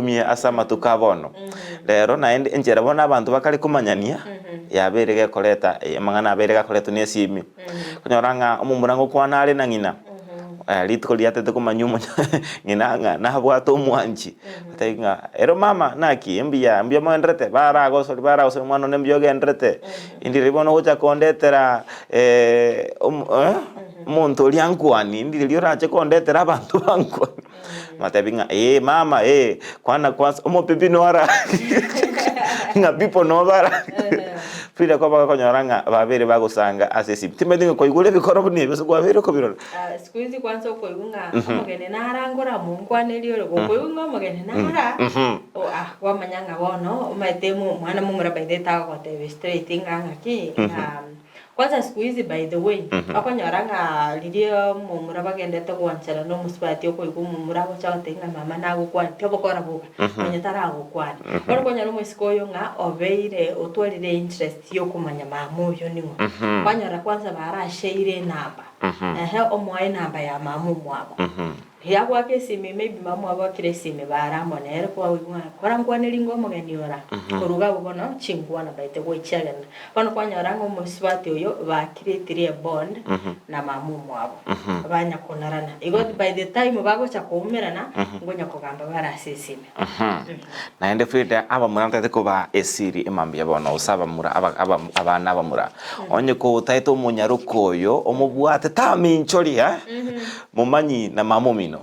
ogokumia ase amatuko a bono. Rero naende enchera bono abanto bakare komanyania, yabeire gekoreta amang'ana abeire gakoretwa na esimi. Okonyora ng'a omomura ngokwana are na ng'ina, rituko riria atete komanya omonya ng'ina ng'a nabwate omwanchi, atebi ng'a ero mama naki mbuya mbuya mogendererete, baragosori baragosori omwana one mbuya ogendererete, indi riria bono ogocha kondetera omo omonto oria ankwani, indi riria orache kondetera abanto bankwani. Abatebi ng'a ee mama ee, kwana kwanza omopipi noro ng'a pipo nobara Frida ko bagakonyora ng'a babeire bagosanga ase esimi. Timanyeti ng'a kwaigure ebikoro buna ebi gose kwabeire okobirora. Ah, siku hizi kwanza okoigwa ng'a omogeni nara ngoramonkwanerie ore, gokoigwa ng'a omogeni nara, o ah kwamanya ng'a bono omanyete mo omwana momura by the way tagogotebia straight ng'a ng'aki, ng'a Kwanza siku hizi by the way, okonyora ng'a riria omomura bagendete gwanchana na omosubati okoigwa omomura agocha agotebia ng'a mama nagokwania, tobokora bobe, onye taragokwania. Bono okonyora omoiseke oyo ng'a obeire otwarire interest ya okomanya mama oyo ning'o. Kwanyora kwanza barashaire enamba, ehe omoe enamba ya mama omwabo. Riria agoaka esimi maybe mama omwabo oakire esimi bare amo nere kwaigwa ng'a kora nkwane ringo omogeni ora, korwa iga abwo bono chinkwana baete gochiagenda. Bono kwanyora ng'a omosubati oyo bakiretire ebond na mama omwabo, banya konarana. Igo by the time bagocha koumerana, ngonya kogamba bare ase esimi. Naende Frida, abamura ntagete kobaa esiri emambia bono, gose abamura aba aba abana abamura, onye kotaete omonyaroka oyo omobwate taminchoria, momanyi na mama omino,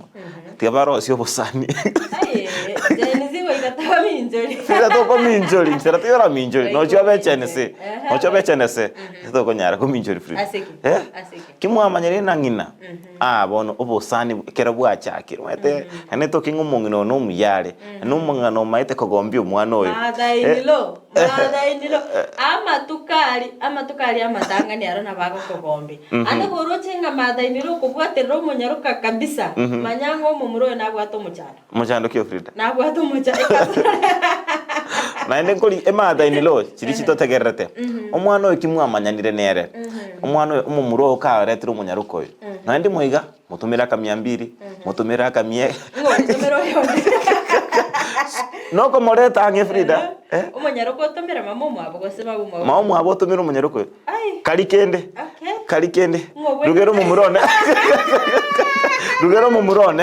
tiga barosie obosani. Aye, Gen Z goika taminchori. Frida tokominchori, nchera tiga oraminchori, nochia obe Gen Z, nochia obe Gen Z, tokonyara kominchori Frida. Ase ki? Eh? Ase ki? Ki mwamanyire na ng'ina? Aa bono obosani ekero bwachakire, omanyete naende toki ng'a omong'ina oyo nomuya are, naende omong'ina omaete kogombia omwana oyo. Mother in law, mother in law, amatuko aria, amatuko aria amatang'ani aro nabo agokogombia. Ande koroche ng'a mother in law okobwaterera omonyaroka kabisa, manya ng'a omomura oyo nabwate omochando. Omochando ki o Frida? Nabwate omochando ekasoro. Naende nkori emother in law chiria chitotegererete, omwana oyo ki mwamanyanire nere, omwana oyo omomura oyo karetire omonyaroka oyo, naende moiga motomere akamia mbiri, motomere akamia Ng'o ogotomera oyonde? Nokomoreta ang'e Frida, eh. Omonyaroka otomera mama omwabo gose baba omwabo? Mama omwabo otomere omonyaroka oyo. Ai. Kari kende. Okay. Kari kende. Ng'o obwenerete? Rugera omomura one. Rugera omomura one.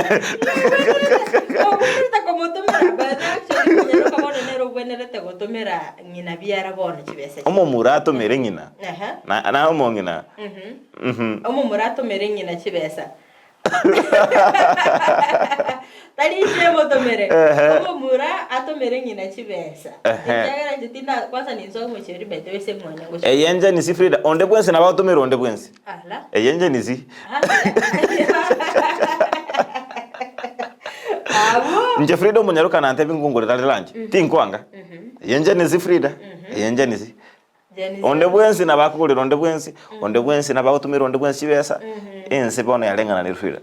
Obwenerete komotomera but actually omonyaroka bono nere obwenerete gotomera ng'ina biara bono chibesa chiria. Omomura atomere ng'ina. Ehe. Na na omong'ina. Mhm. Omomura atomere ng'ina chibesa. Tari inche emotomere, Ehe. omomura atomere ng'ina chibesa. Ehe. Ekiagera inche tinda kwanza ninsoe omochie oria by the way ase mwanya ngochia. Eye njenisi Frida, onde bwensi nabo agotomera onde bwensi. Ala. Eye njenisi. Abwo. Inche Frida omonyaroka nantebie ngongorera rilanje, tinkwanga. Eye njenisi Frida, eye njenisi. Onde bwensi nabo akogorera onde bwensi, onde bwensi nabo agotumera onde bwensi chibesa, ense bono yareng'ananire Frida.